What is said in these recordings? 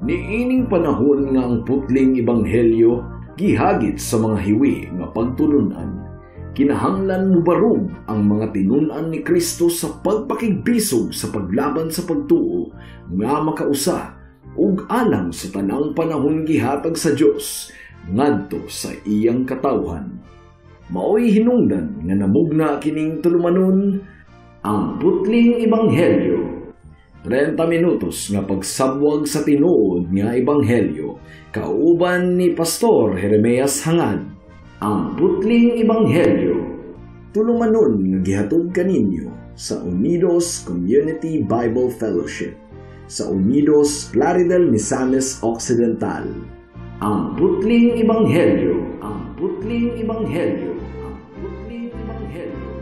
Niining panahon nga ang putling ebanghelyo gihagit sa mga hiwi nga pagtulunan, kinahanglan mubarog ang mga tinun-an ni Kristo sa pagpakigbisog sa paglaban sa pagtuo nga makausa ug alang sa tanang panahon gihatag sa Dios ngadto sa iyang katawhan. Maoy hinungdan nga namugna kining tulumanon ang putling ebanghelyo. 30 minutos nga pagsabwag sa tinuod nga ebanghelyo kauban ni Pastor Jeremias Hangad. Ang putling ebanghelyo, tulumanon nga gihatod kaninyo sa Unidos Community Bible Fellowship sa Unidos, Plaridel, Misamis Occidental. Ang putling ebanghelyo, ang putling ebanghelyo, ang putling ebanghelyo.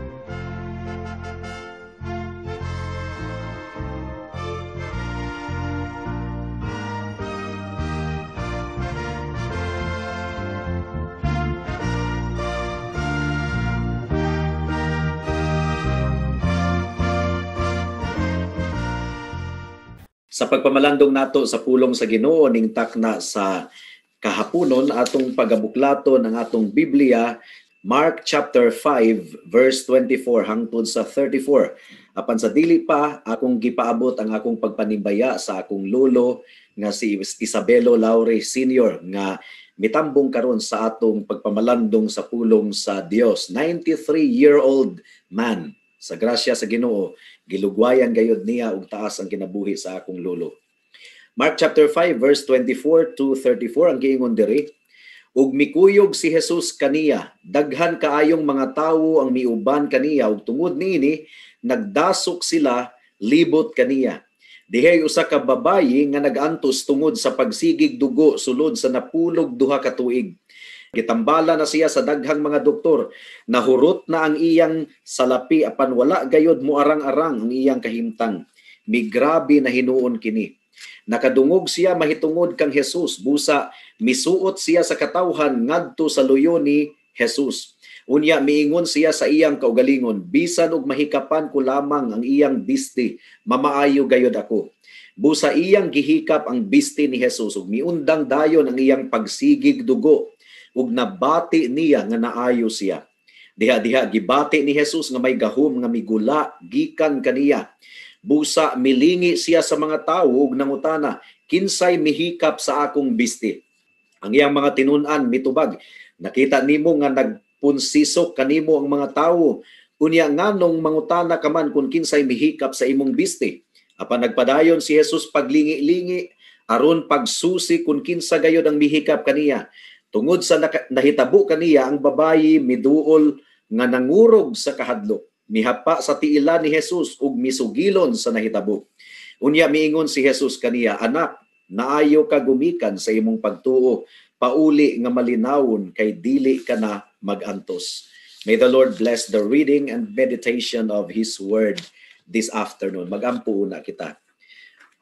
Sa pagpamalandong nato sa pulong sa Ginoo ning takna sa kahaponon, atong pagabuklaton ang atong Biblia, Mark chapter 5 verse 24 hangtod sa 34. Apan sa dili pa akong gipaabot ang akong pagpanimbaya sa akong lolo nga si Isabelo Laure Sr. nga mitambong karon sa atong pagpamalandong sa pulong sa Dios. 93-year-old man. Sa grasya sa Ginoo, gilugwayan gayod niya og taas ang kinabuhi sa akong lolo. Mark chapter 5 verse 24 to 34 ang giingon diri, ug mikuyog si Jesus kaniya, daghan kaayong mga tawo ang miuban kaniya ug tungod niini nagdasok sila libot kaniya. Dihay usa ka babayi nga nag-antos tungod sa pagsigig dugo sulod sa napulog 2 ka tuig. Gitambala na siya sa daghang mga doktor, nahurot na ang iyang salapi apan wala gayod moarang-arang ang iyang kahimtang. Migrabe na hinuon kini. Nakadungog siya mahitungod kang Jesus, busa misuot siya sa katawhan ngadto sa luyo ni Jesus. Unya miingon siya sa iyang kaugalingon, bisan og mahikapan ko lamang ang iyang bisti, mamaayo gayod ako. Busa iyang gihikap ang bisti ni Jesus ug miundang dayon ang iyang pagsigig dugo ug nabati niya nga naayo siya. Diha-diha gibati ni Jesus nga may gahom nga migula gikan kaniya. Busa milingi siya sa mga tawo ug nangutana, kinsay mihikap sa akong bisti? Ang iyang mga tinun-an mitubag, nakita nimo nga nagpunsisok kanimo ang mga tawo, unya nganong mangutana ka man kung kinsay mihikap sa imong bisti? Apan nagpadayon si Jesus paglingi-lingi aron pagsusi kung kinsa gayod ang mihikap kaniya. Tungod sa nahitabo kaniya, ang babayi miduol nga nangurog sa kahadlok. Mihapa sa tiila ni Jesus ug misugilon sa nahitabo. Unya miingon si Jesus kaniya, anak, naayo ka gumikan sa imong pagtuo, pauli nga malinawon kay dili ka na magantos. May the Lord bless the reading and meditation of His Word this afternoon. Magampo una kita.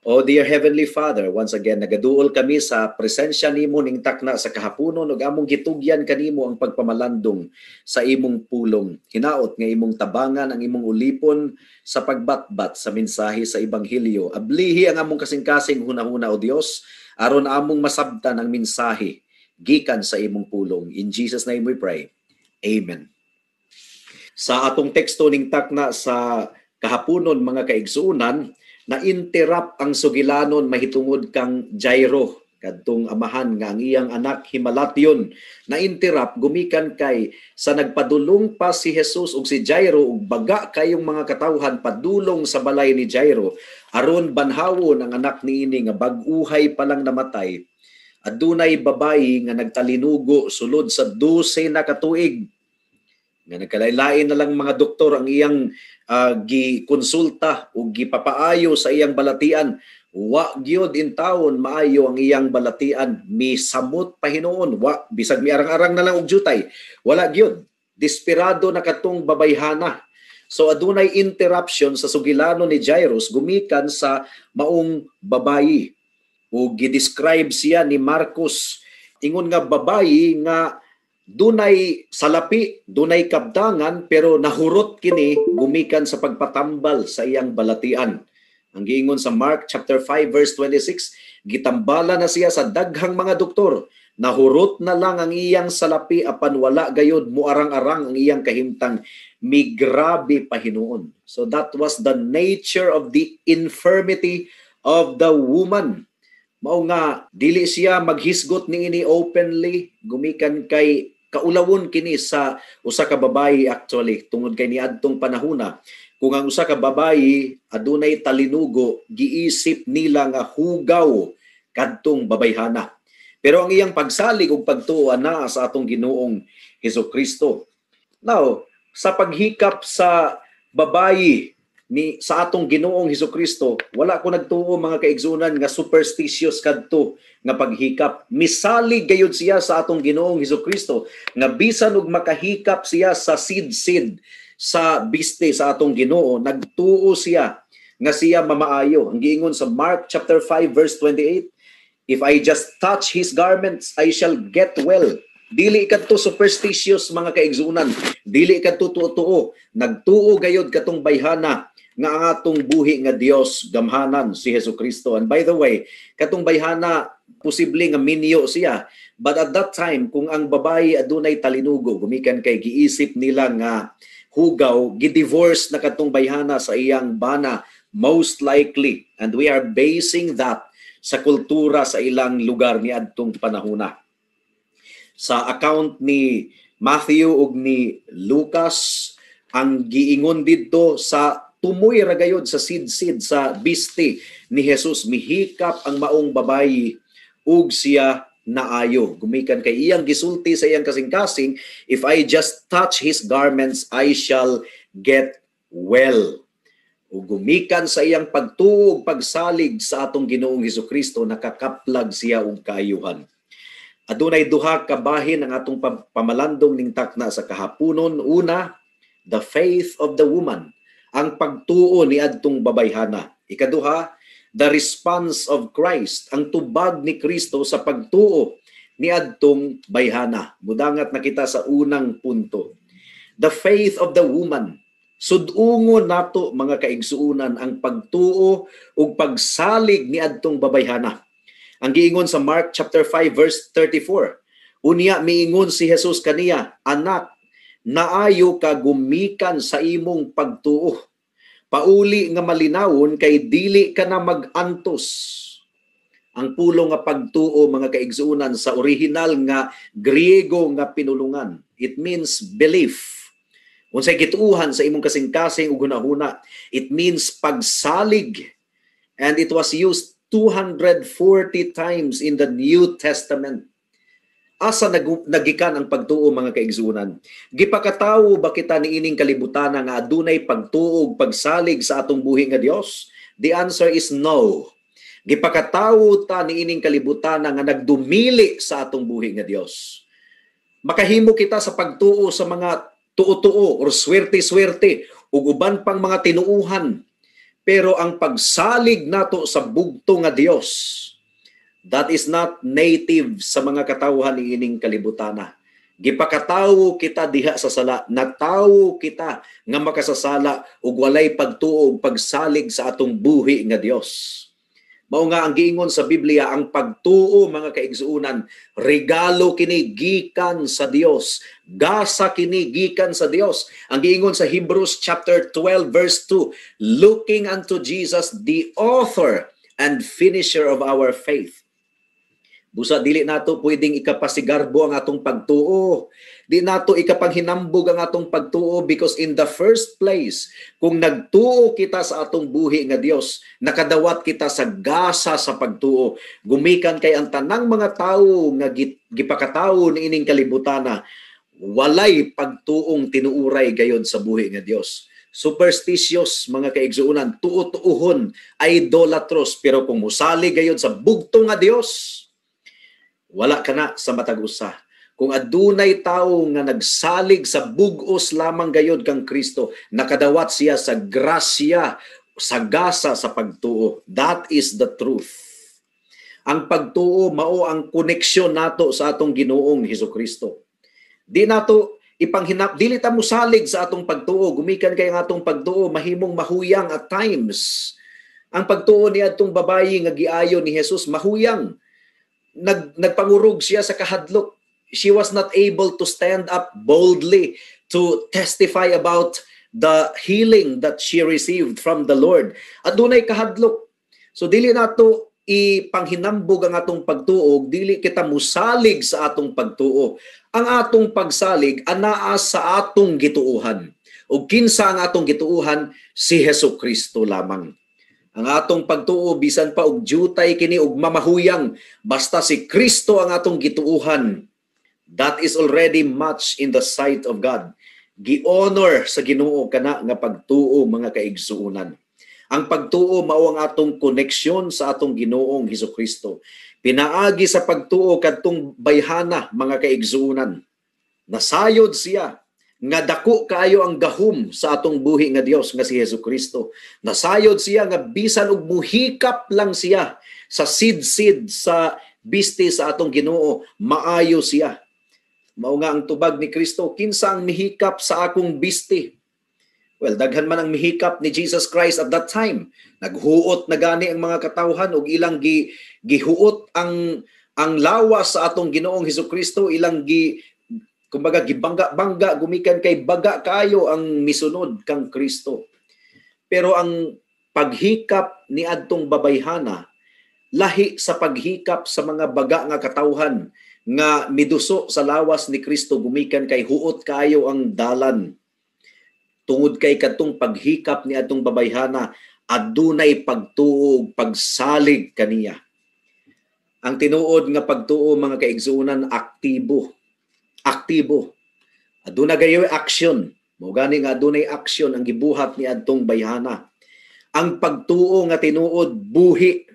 Oh, dear Heavenly Father, once again, nagaduol kami sa presensya nimo ning takna sa kahaponon ug among gitugyan kanimo ang pagpamalandong sa imong pulong. Hinaot nga imong tabangan ang imong ulipon sa pagbatbat sa mensahe sa ebanghelyo. Ablihi ang among kasing-kasing hunahuna, o Dios, aron among masabtan ang mensahe gikan sa imong pulong. In Jesus' name we pray. Amen. Sa atong teksto ning takna sa kahaponon, mga kaigsuonan, na-interrupt ang sugilanon mahitungod kang Jairo, kadtong amahan nga ang iyang anak himalatyon. Na-interrupt gumikan kay sa nagpadulong pa si Jesus ug si Jairo ug baga kayong mga katawhan padulong sa balay ni Jairo aron banhawon ang anak niini nga bag-uhay pa lang namatay. Adunay babayi nga nagtalinugo sulod sa 12 na katuig nga nagkalain-lain na lang mga doktor ang iyang gikonsulta o gipapaayo sa iyang balatian. Wa gyud in taon maayo ang iyang balatian, misamot pa hinuon, wa bisag miarang-arang na lang og jutay, wala gyud. Desperado na katong babayhana. So adunay interruption sa sugilano ni Jairus gumikan sa maong babayi. O gidescribe siya ni Marcos ingon nga babayi nga dunay salapi, dunay kabdangan, pero nahurot kini gumikan sa pagpatambal sa iyang balatian. Ang giingon sa Mark chapter 5 verse 26, gitambala na siya sa daghang mga doktor. Nahurot na lang ang iyang salapi apan wala gayod muarang-arang ang iyang kahimtang, migrabe pa hinuon. So that was the nature of the infirmity of the woman. Mao nga dili siya maghisgot niini openly gumikan kay kaulawon kini sa usa ka babayi, actually, tungod kay niadtong panahona, kung ang usa ka babayi adunay talinugo, giisip nila nga hugaw kadtong babayhana. Pero ang iyang pagsalig ug pagtuo anaa sa atong Ginoong Hesus Kristo. Now, sa paghikap sa babayi ni sa atong Ginoong Hesus Kristo, wala ko nagtuo, mga kaigsunan, nga superstitious kadto nga paghikap. Misalig gayud siya sa atong Ginoong Hesus Kristo nga bisan og makahikap siya sa sidsid sa biste sa atong Ginoo, nagtuo siya nga siya mamaayo. Ang giingon sa Mark chapter 5 verse 28, "If I just touch his garments, I shall get well." Dili kadto superstitious, mga kaigsunan. Dili kadto tuo-tuo. Nagtuo gayod katong bayhana nga ang atong buhi nga Dios gamhanan, si Hesus Kristo. And by the way, katong bayhana, posible nga minyo siya. But at that time, kung ang babayi adunay talinugo, gumikan kay giisip nila nga hugaw, gidivorce na katong bayhana sa iyang bana, most likely. And we are basing that sa kultura sa ilang lugar ni adtong panahona. Sa account ni Matthew ug ni Lucas, ang giingon didto, sa tumoy ra gayod sa sidsid sa biste ni Jesus, mihikap ang maong babayi ug siya naayo gumikan kay iyang gisulti sa iyang kasing-kasing, "If I just touch his garments, I shall get well." Ug gumikan sa iyang pagtuo ug pagsalig sa atong Ginoong Hesus Kristo, nakakaplag siya og kaayuhan. Adunay duha ka bahin ang atong pamalandong ning takna sa kahaponon. Una, the faith of the woman, ang pagtuo ni adtong babayhana. Ikaduha, the response of Christ, ang tubag ni Kristo sa pagtuo ni adtong bayhana. Mudangat na kita sa unang punto. The faith of the woman. Sudungon nato, mga kaigsuunan, ang pagtuo ug pagsalig ni adtong babayhana. Ang giingon sa Mark chapter 5 verse 34. Unya miingon si Jesus kaniya, "Anak, naayo ka gumikan sa imong pagtuo. Pauli nga malinawon kay dili ka na mag-antos." Ang pulong nga pagtuo, mga kaigsuunan, sa original nga Griego nga pinulungan, it means belief. Unsay gituuhan sa imong kasing-kasing ug hunahuna, it means pagsalig. And it was used 240 times in the New Testament. Asa nagikan ang pagtuo, mga kaigsunan? Gipakatawo ba kita niining kalibutan nga adunay pagtuo ug pagsalig sa atong buhi nga Dios? The answer is no. Gipakatawo ta niining kalibutan nga nagdumili sa atong buhi nga Dios. Makahimo kita sa pagtuo sa mga tuo-tuo or swerte-swerte ug uban pang mga tinuuhan. Pero ang pagsalig nato sa bugto nga Dios, that is not native sa mga katawhan niining kalibutana. Gipakatawo kita diha sa sala, natawo kita nga makasasala ug walay pagtuo ug pagsalig sa atong buhi nga Dios. Mao nga ang giingon sa Biblia, ang pagtuo, mga kaigsuonan, regalo kini gikan sa Dios. Gasa kini gikan sa Dios. Ang giingon sa Hebrews chapter 12 verse 2, "Looking unto Jesus, the author and finisher of our faith." Busa dili nato pwedeng ikapasigarbo ang atong pagtuo. Di nato ikapanghinambog ang atong pagtuo because in the first place, kung nagtuo kita sa atong buhi nga Dios, nakadawat kita sa gasa sa pagtuo. Gumikan kay ang tanang mga tawo nga gipakatawo niining kalibutana, walay pagtuong tinuuray gayon sa buhi nga Dios. Superstitious, mga kaigsuonan, tuo-tuohon, idolatros, pero kung musali gayon sa bugto nga Dios, wala ka na sa matag usa. Kung adunay tawo nga nagsalig sa bug-os lamang gayod kang Kristo, nakadawat siya sa grasya, sa gasa sa pagtuo. That is the truth. Ang pagtuo mao ang koneksyon nato sa atong Ginoong Hesus Kristo. Di nato ipanghinap, dili ta mosalig sa atong pagtuo gumikan kay ang atong pagtuo mahimong mahuyang at times. Ang pagtuo ni adtong babayi nga giayo ni Jesus mahuyang. Nagpangurog siya sa kahadlok. She was not able to stand up boldly to testify about the healing that she received from the Lord. Adunay kahadlok. So dili nato ipanghinambog ang atong pagtuo, dili kita musalig sa atong pagtuo. Ang atong pagsalig anaa sa atong gituohan. Ug kinsa ang atong gituohan? Si Hesus Kristo lamang. Ang atong pagtuo bisan pa og jutay kini og mamahuyang, basta si Kristo ang atong gituohan, that is already much in the sight of God. Gi-honor sa Ginoo kana nga pagtuo, mga kaigsuonan. Ang pagtuo mao ang atong koneksyon sa atong Ginoong Hesus Kristo. Pinaagi sa pagtuo kadtong bayhana, mga kaigsuonan, nasayod siya nga dako kaayo ang gahom sa atong buhi nga Dios nga si Hesus Kristo. Nasayod siya nga bisan og muhikap lang siya sa sidsid sa bisti sa atong Ginoo, maayo siya. Mao nga ang tubag ni Kristo, "Kinsa ang mihikap sa akong bisti?" Well, daghan man ang mihikap ni Jesus Christ at that time. Naghuot na gani ang mga katawhan ug ilang gihuot ang lawas sa atong Ginoong Hesus Kristo, ilang kumbaga gibangga-bangga gumikan kay baga kayo ang misunod kang Kristo. Pero ang paghikap ni adtong babayhana lahi sa paghikap sa mga baga nga katawhan nga miduso sa lawas ni Kristo gumikan kay huot kaayo ang dalan. Tungod kay kadtong paghikap ni adtong babayhana, adunay pagtuo ug pagsalig kaniya. Ang tinuod nga pagtuo, mga kaigsuonan, aktibo. Aktibo. Aduna gayoy action. Mao gani nga adunay action ang gibuhat ni adtong bayhana. Ang pagtuo nga tinuod buhi.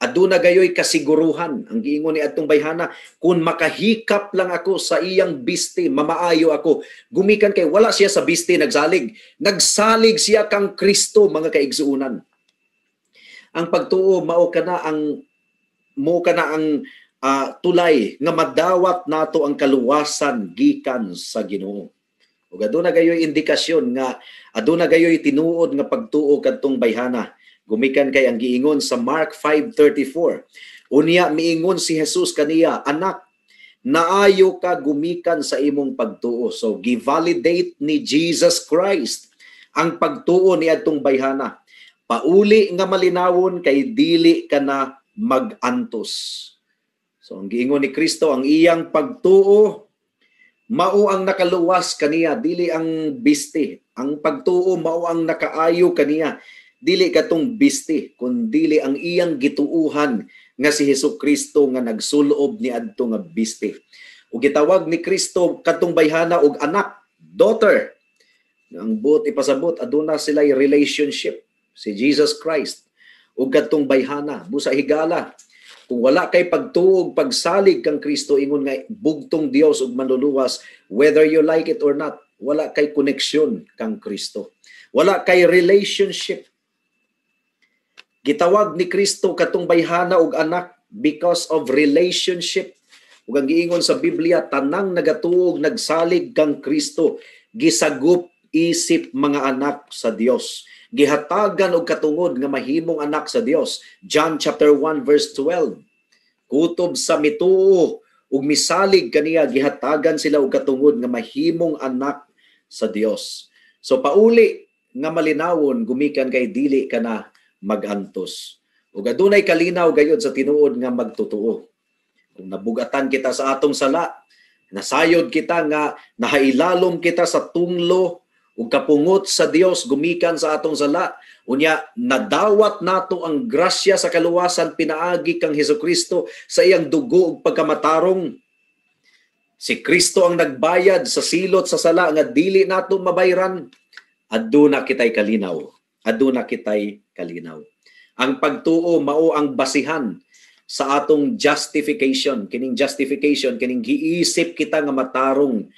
Aduna gayoy kasiguruhan. Ang giingon ni adtong bayhana, "Kung makahikap lang ako sa iyang bisti, mamaayo ako." Gumikan kay wala siya sa bisti nagsalig. Nagsalig siya kang Kristo, mga kaigsuonan. Ang pagtuo mao kana ang tulay nga madawat nato ang kaluwasan gikan sa Ginoo. Ug aduna gayoy indikasyon nga aduna gayoy tinuod nga pagtuo kadtong bayhana. Gumikan kay ang giingon sa Mark 5:34. Unya miingon si Jesus kaniya, "Anak, naayo ka gumikan sa imong pagtuo." So gi-validate ni Jesus Christ ang pagtuo ni adtong bayhana. "Pauli nga malinawon kay dili ka na magantos." So ang giingon ni Kristo, ang iyang pagtuo mao ang nakaluwas kaniya, dili ang bisti. Ang pagtuo mao ang nakaayo kaniya, dili katong bisti, kun dili ang iyang gituuhan nga si Hesus Kristo nga nagsulob ni adto nga bisti. Ug gitawag ni Kristo kadtong bayhana og anak, daughter. Ang buot ipasabot, aduna sila relationship si Jesus Christ ug kadtong bayhana. Busa higala, kung wala kay pagtuo, pagsalig kang Kristo ingon nga bugtong Dios ug manluluwas, whether you like it or not, wala kay koneksyon kang Kristo. Wala kay relationship. Gitawag ni Kristo katong bayhana og anak because of relationship. Ug ang giingon sa Biblia, tanang nagatuo, nagsalig kang Kristo, gisagup isip mga anak sa Dios. Gihatagan og katungod nga mahimong anak sa Dios. John chapter 1 verse 12. Kutob sa mituo ug misalig kaniya, gihatagan sila og katungod nga mahimong anak sa Dios. So pauli nga malinawon gumikan kay dili ka na magantos. Ug adunay kalinaw gayod sa tinuod nga magtotoo. Kung nabugatan kita sa atong sala, nasayod kita nga nahailalom kita sa tunglo ug kapungot sa Dios gumikan sa atong sala, unya nadawat nato ang grasya sa kaluwasan pinaagi kang Hesukristo sa iyang dugo ug pagkamatarong. Si Kristo ang nagbayad sa silot sa sala nga dili nato mabayran. Aduna kitay kalinaw. Aduna kitay kalinaw. Ang pagtuo mao ang basihan sa atong justification. Kining justification, kining giisip kita nga matarong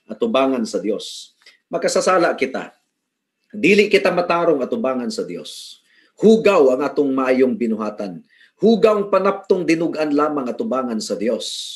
atubangan sa Dios. Makasasala kita. Dili kita matarong atubangan sa Dios. Hugaw ang atong maayong binuhatan. Hugaw ang panaptong dinugan lamang atubangan sa Dios.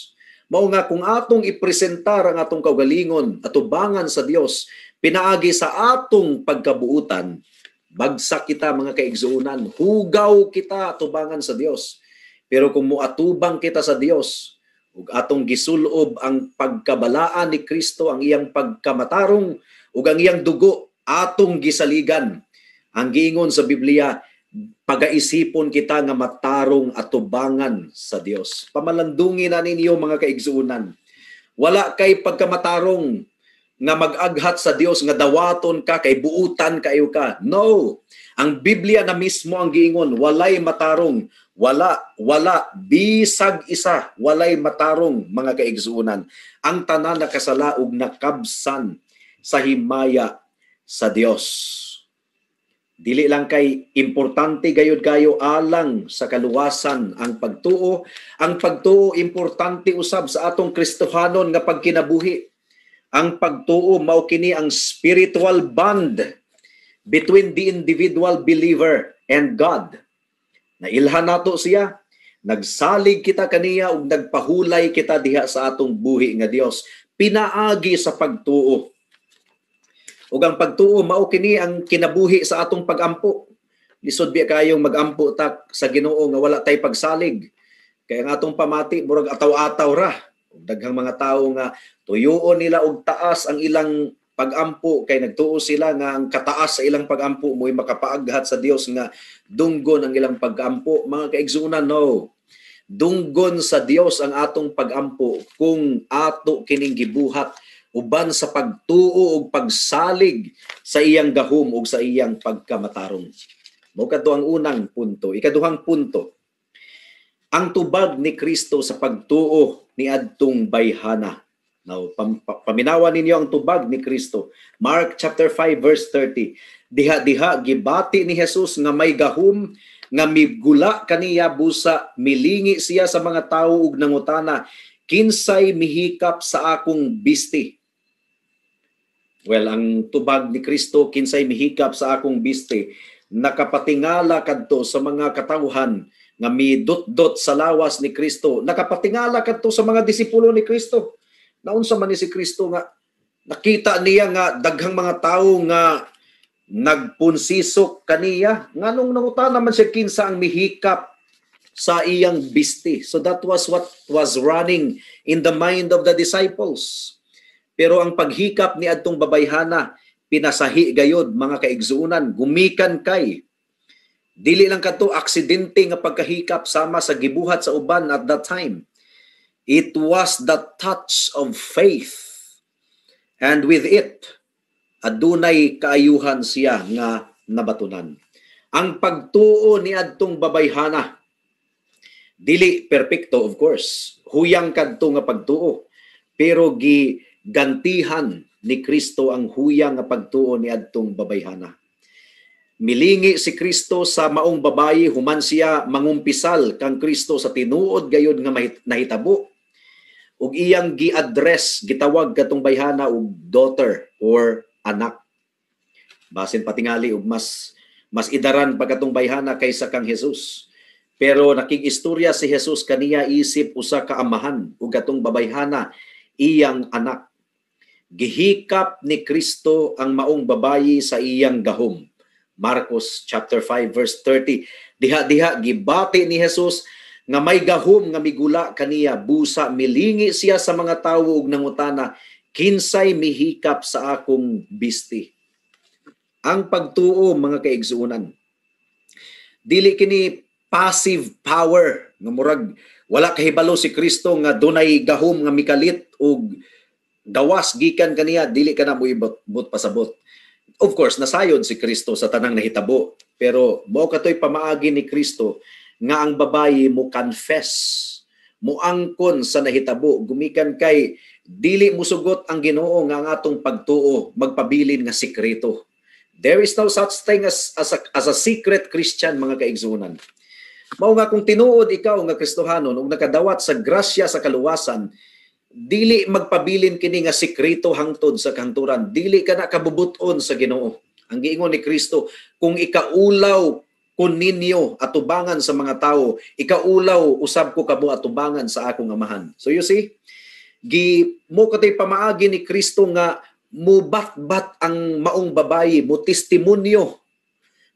Mao nga kung atong ipresentar ang atong kaugalingon atubangan sa Dios pinaagi sa atong pagkabuutan, Bagsak kita, mga kaigsuonan, hugaw kita atubangan sa Dios. Pero kung muatubang kita sa Dios ug atong gisulob ang pagkabalaan ni Kristo, ang iyang pagkamatarong ug ang iyang dugo atong gisaligan, ang giingon sa Biblia, pagaisipon kita nga matarong atubangan sa Dios. Pamalandungin na ninyo, mga kaigsuonan. Wala kay pagkamatarong nga mag-aghat sa Dios nga dawaton ka kay buutan kayo ka. No. Ang Biblia na mismo ang giingon, walay matarong, wala, wala, bisag isa, walay matarong, mga kaigsuonan. Ang tanan nakasala ug nakabsan sa himaya sa Dios. Dili lang kay importante gayud kayo alang sa kaluwasan ang pagtuo, ang pagtuo importante usab sa atong Kristohanon nga pagkinabuhi. Ang pagtuo mao kini ang spiritual bond between the individual believer and God. Nailhan nato siya, nagsalig kita kaniya ug nagpahulay kita diha sa atong buhi nga Dios pinaagi sa pagtuo. Ug ang pagtuo mao kini ang kinabuhi sa atong pagampo. Lisod biya kayong magampo ta sa Ginoo nga wala tay pagsalig. Kay ang atong pamati murag ataw-ataw ra. Ug daghang mga tawo nga tuyuon nila og taas ang ilang pagampo kay nagtuo sila nga ang kataas sa ilang pagampo mo'y makapaaghat sa Dios nga dunggon ang ilang pagampo. Mga kaigsuonan, no. Dunggon sa Dios ang atong pagampo kung ato kining gibuhat uban sa pagtuo ug pagsalig sa iyang gahom ug sa iyang pagkamatarong. Mao kadto ang unang punto. Ikaduhang punto, ang tubag ni Kristo sa pagtuo ni adtong bayhana. Now, paminawa ninyo ang tubag ni Kristo. Mark chapter 5 verse 30. Diha-diha gibati ni Jesus nga may gahom nga migula kaniya, busa milingi siya sa mga tawo ug nangutana, "Kinsay mihikap sa akong bisti?" Well, ang tubag ni Kristo, "Kinsay mihikap sa akong bisti?" nakapatingala kadto sa mga katawhan nga midot-dot sa lawas ni Kristo. Nakapatingala kadto sa mga disipulo ni Kristo. Naunsa man ni si Kristo nga nakita niya nga daghang mga tawo nga nagpunsisok kaniya? Nganong nangutana man siya kinsa ang mihikap sa iyang bisti? So that was what was running in the mind of the disciples. Pero ang paghikap ni adtong babayhana, pinasahi gayod, mga kaigsuonan, gumikan kay dili lang kadto aksidente nga pagkahikap sama sa gibuhat sa uban at that time. It was the touch of faith. And with it, adunay kaayuhan siya nga nabatunan. Ang pagtuo ni adtong babayhana, dili perpekto, of course. Huyang kadto nga pagtuo. Pero gigantihan ni Kristo ang huyang nga pagtuo ni adtong babayhana. Milingi si Kristo sa maong babayi human siya mangumpisal kang Kristo sa tinuod gayod nga nahitabo. Ug iyang gi-address, gitawag katong bayhana og daughter or anak. Basin patingali og mas mas idaran pa katong bayhana kaysa kang Jesus. Pero nakig-istorya si Jesus kaniya isip usa ka amahan ug katong babayhana iyang anak. Gihikap ni Kristo ang maong babayi sa iyang gahom. Marcos chapter 5 verse 30. Diha-diha gibati ni Jesus nga may gahom nga migula kaniya, busa milingi siya sa mga tawo ug nangutana, "Kinsay mihikap sa akong bisti?" Ang pagtuo, mga kaigsuonan, dili kini passive power nga murag wala kahibalo si Kristo nga dunay gahom nga mikalit og gawas gikan kaniya. Dili kana mo ibot pasabot. Of course, nasayod si Kristo sa tanang nahitabo, pero mao katoy pamaagi ni Kristo nga ang babayi mo confess, mo angkon sa nahitabo, gumikan kay dili musugot ang Ginoo nga ang atong pagtuo magpabilin nga sikreto. There is no such thing as a secret Christian, mga kaigsuonan. Mao nga kung tinuod ikaw nga Kristohanon ug nakadawat sa grasya sa kaluwasan, dili magpabilin kini nga sikreto hangtod sa kahangturan. Dili ka na kabubuton sa Ginoo. Ang giingon ni Kristo, "Kung ikaulaw kun ninyo atubangan sa mga tawo, ikaulaw usab ko kamo atubangan sa akong Amahan." So you see, gi mo katay pamaagi ni Kristo nga mubatbat ang maong babayi, mo testimonyo.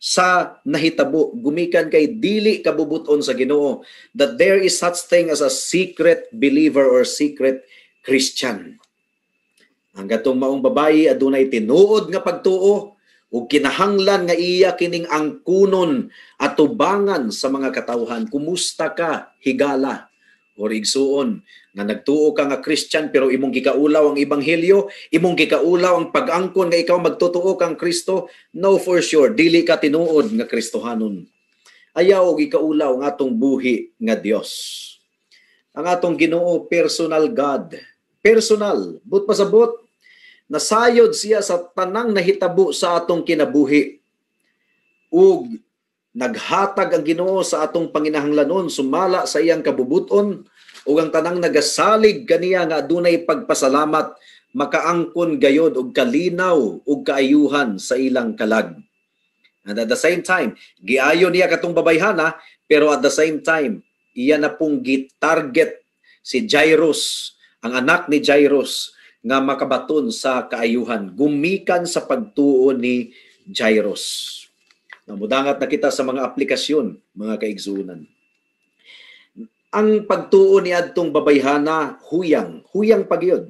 sa nahitabo gumikan kay dili kabubuton sa Ginoo that there is such thing as a secret believer or secret Christian. Ang katong maong babayi adunay tinuod nga pagtuo ug kinahanglan nga iya kining angkunon atubangan sa mga katawhan. Kumusta ka, higala or igsuon nga nagtuo ka nga Christian pero imong gikaulaw ang ebanghelyo, imong gikaulaw ang pag-angkon nga ikaw magtotoo kang Kristo? No, for sure dili ka tinuod nga Kristohanon. Ayaw og ikaulaw ang atong buhi nga Dios. Ang atong Ginoo, personal God. Personal, but pasabot nasayod siya sa tanang nahitabo sa atong kinabuhi. Ug naghatag ang Ginoo sa atong panginahanglanon sumala sa iyang kabubuton, ug ang tanang nagasalig kaniya nga adunay pagpasalamat makaangkon gayod og kalinaw ug kaayuhan sa ilang kalag. And at the same time, giayo niya katong babayhana, pero at the same time, iya na pong gitarget si Jairus, ang anak ni Jairus, nga makabaton sa kaayuhan gumikan sa pagtuo ni Jairus. Namudangat na kita sa mga aplikasyon, mga kaigsuonan. Ang pagtuo ni adtong babayhana, huyang, huyang pagyod.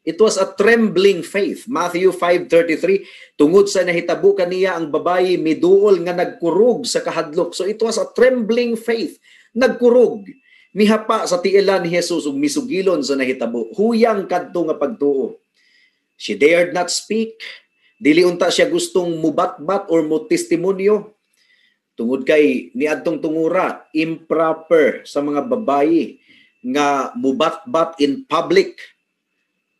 It was a trembling faith. Matthew 5:33, tungod sa nahitabo kaniya ang babayi miduol nga nagkurog sa kahadlok. So it was a trembling faith. Nagkurog. Mihapa sa tiilan ni Jesus ug misugilon sa nahitabo. Huyang kadto nga pagtuo. She dared not speak. Dili unta siya gustong mubatbat or mutestimonyo. Tungod kay niadtong tungura, improper sa mga babayi nga mubatbat in public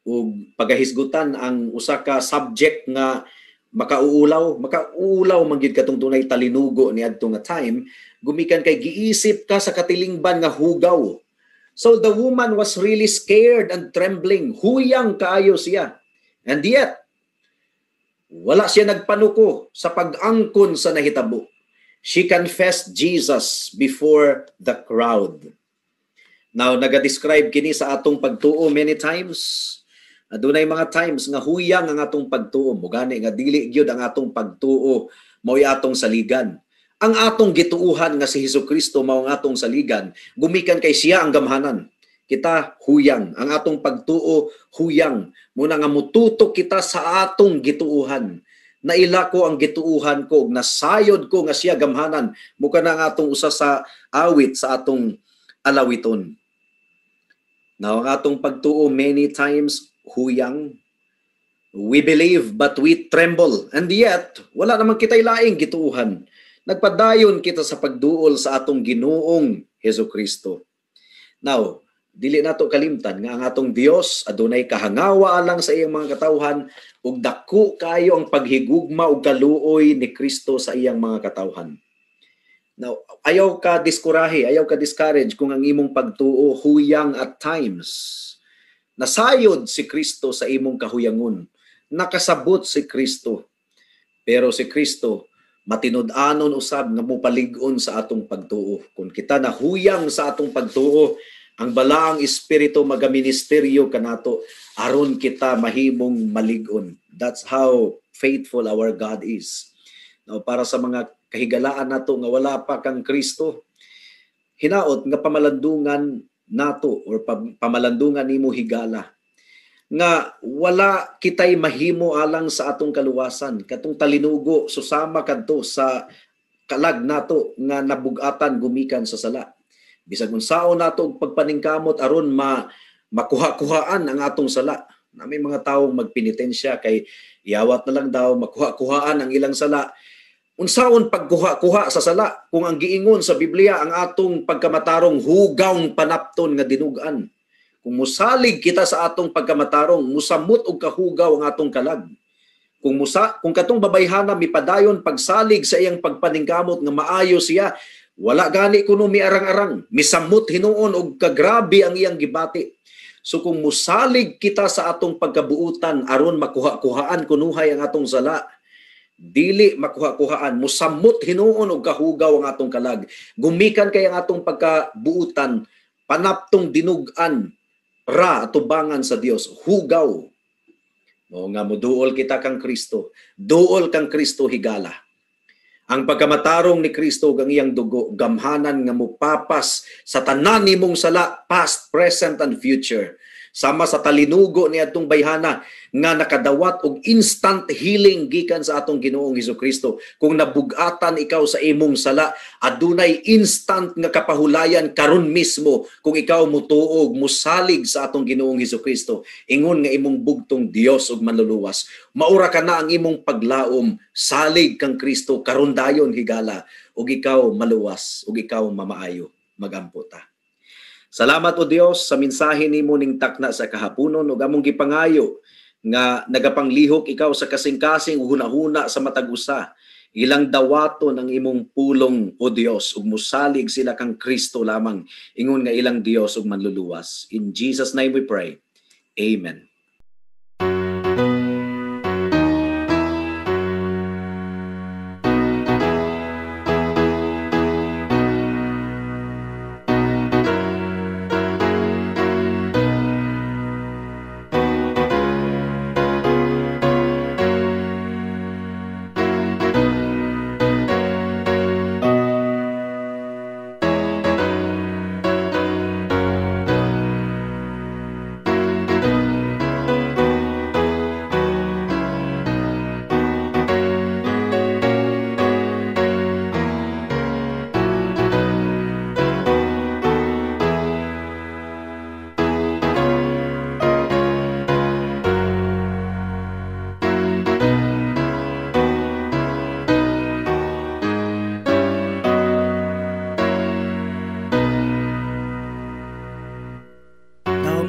ug pagahisgutan ang usa ka subject nga makauulaw, makauulaw man gyud katong dunay talinugo niadto nga time, gumikan kay giisip ka sa katilingban nga hugaw. So the woman was really scared and trembling. Huyang kaayo siya. And yet, wala siya nagpanuko sa pag-angkon sa nahitabo. She confessed Jesus before the crowd. Now, naga-describe kini sa atong pagtuo many times. Adunay mga times nga huyang ang atong pagtuo. Mugani nga dili gyud ang atong pagtuo mao'y atong saligan. Ang atong gituuhan nga si Hesukristo mao ang atong saligan, gumikan kay siya ang gamhanan. Kita huyang, ang atong pagtuo huyang. Muna nga mututok kita sa atong gituuhan. Naila ko ang gituuhan ko, nasayod ko nga siya gamhanan. Muka na ang atong usa sa awit sa atong alawiton. Now, ang atong pagtuo many times huyang. We believe but we tremble. And yet, wala naman kita'y laing gituuhan. Nagpadayon kita sa pagduol sa atong Ginoong Hesukristo. Now, dili nato kalimtan nga ang atong Dios adunay kahangawa alang sa iyang mga katawhan ug dako kaayo ang paghigugma ug kaluoy ni Kristo sa iyang mga katawhan. Now, ayaw ka diskurahe, ayaw ka discourage kung ang imong pagtuo huyang at times. Nasayod si Kristo sa imong kahuyangon. Nakasabot si Kristo. Pero si Kristo matinud-anon usab nga mopalig-on sa atong pagtuo. Kung kita nahuyang sa atong pagtuo, ang balaang espiritu magaministeryo kanato aron kita mahimong malig-on. That's how faithful our God is. Now, para sa mga kahigalaan nato nga wala pa kang Kristo, hinaot nga pamalandungan nato or pamalandungan nimo, higala, nga wala kitay mahimo alang sa atong kaluwasan. Katong talinugo susama kadto sa kalag nato nga nabugatan gumikan sa sala. Bisag unsaon nato og pagpaningkamot aron makuha-kuhaan ang atong sala. Na may mga taong magpenitensya kay iawat na lang daw makuha-kuhaan ang ilang sala. Unsaon pagkuha-kuha sa sala kung ang giingon sa Biblia ang atong pagkamatarong hugawng panapton nga dinugan? Kung musalig kita sa atong pagkamatarong, musamot og kahugaw ang atong kalag. Kung katong babayhana mipadayon pagsalig sa iyang pagpaningkamot nga maayo siya, wala gani kuno miarang-arang, misamot hinuon og kagrabe ang iyang gibati. So kung musalig kita sa atong pagkabuutan aron makuha-kuhaan kunuhay ang atong sala, dili makuha-kuhaan, musamot hinuon og kahugaw ang atong kalag. Gumikan kay ang atong pagkabuutan, panaptong dinugan ra atubangan sa Dios, hugaw. Mao nga moduol kita kang Kristo, duol kang Kristo, higala. Ang pagkamatarong ni Kristo ug ang iyang dugo gamhanan nga mupapas sa tanan nimong sala, past, present and future. Sama sa talinugo ni atong bayhana nga nakadawat og instant healing gikan sa atong Ginoong Hesukristo. Kung nabugatan ikaw sa imong sala, adunay instant nga kapahulayan karon mismo kung ikaw mutuog, musalig sa atong Ginoong Hesukristo. Ingon nga imong bugtong Dios ug manluluwas. Maura ka na ang imong paglaom, salig kang Kristo karon dayon higala ug ikaw maluwas ug ikaw mamaayo. Magampo ta. Salamat o Dios sa mensahe nimo ning takna sa kahaponon ug among gipangayo nga nagapanglihok ikaw sa kasing-kasing ug hunahuna sa matag usa. Ilang dawaton ang imong pulong o Dios ug mosalig sila kang Kristo lamang ingon nga ilang Dios ug manluluwas. In Jesus name we pray. Amen.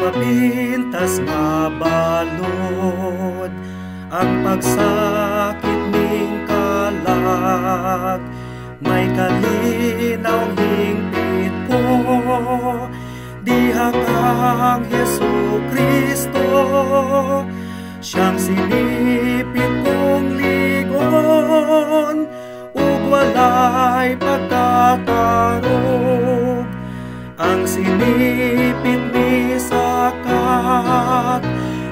Mapintas mabalod ang pagsakit ning kalag, may kalinaw hingpit ko diha kang Hesu Kristo, siyang sinipit kong ligon ug walay pagkatarog. Ang sinipit ni sakat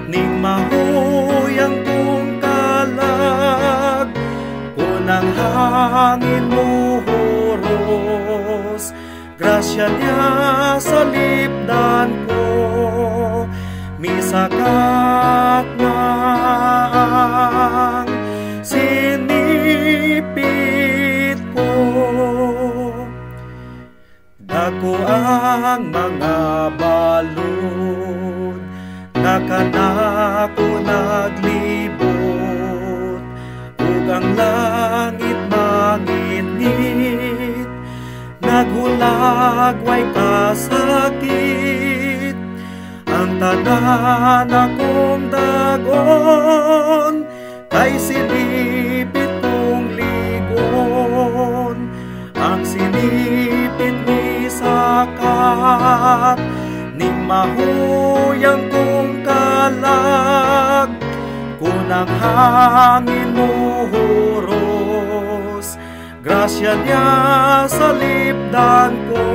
ning mahuyang kong kalag, kung ang hangin muhuros, grasya niya sa lipdan ko, misakat na ang sinipit ko. Dako ang mga balod na kanako naglibot, ug ang langit mangitngit, naghulag way kasakit. Ang tanan akong dagon kay sinipit kong ligon, ang sinipit ni sakat ning mahuyang kong kalag, kung ang hangin muhuros, grasya niya sa lipdan ko,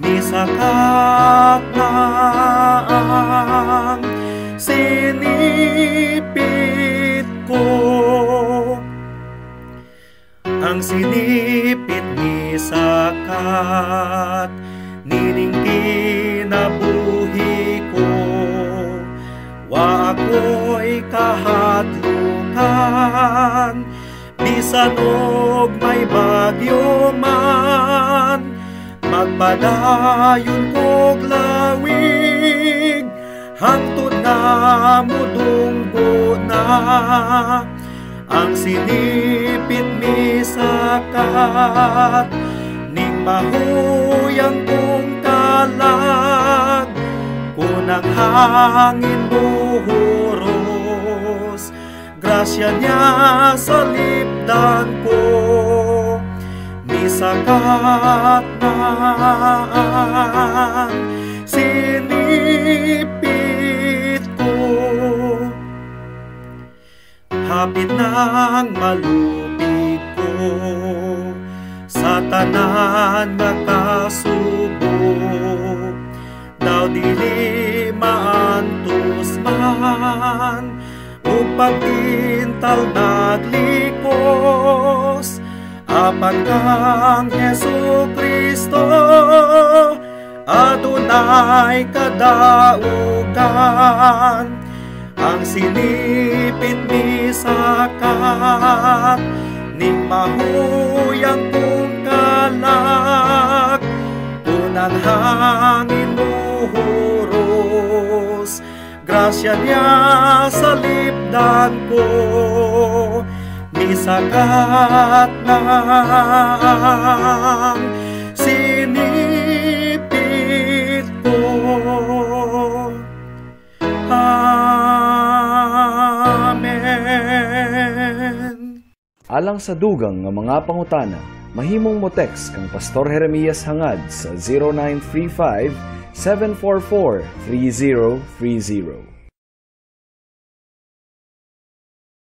misakat na ang sinipit ko. Ang sinipit ni sakat nining kinabuhi ko, wa ako'y kahadlukan, bisan og may bagyo man, magpadayon kog lawig, hangtod nga mudunggo na. Ang sinipit ni sakat ning mahuyang kong kalag, kung ang hangin muhuros, grasya niya sa lipdan ko, misakat na ang sinipit ko. Hapit nang malupig ko sa tanan nga kasubo, daw dili maantos man Ug pag-intal naglikos, apan kang Hesu Kristo adunay kadaugan. Ang sinipit misakat ning mahuyang kong kalag, kun ang hangin muhuros, grasya niya sa lipdan ko. Misakat na ang sinipit ko. Amen. Alang sa dugang nga mga pangutana, mahimong mo text kang Pastor Jeremias Hangad sa 0935 744 3030.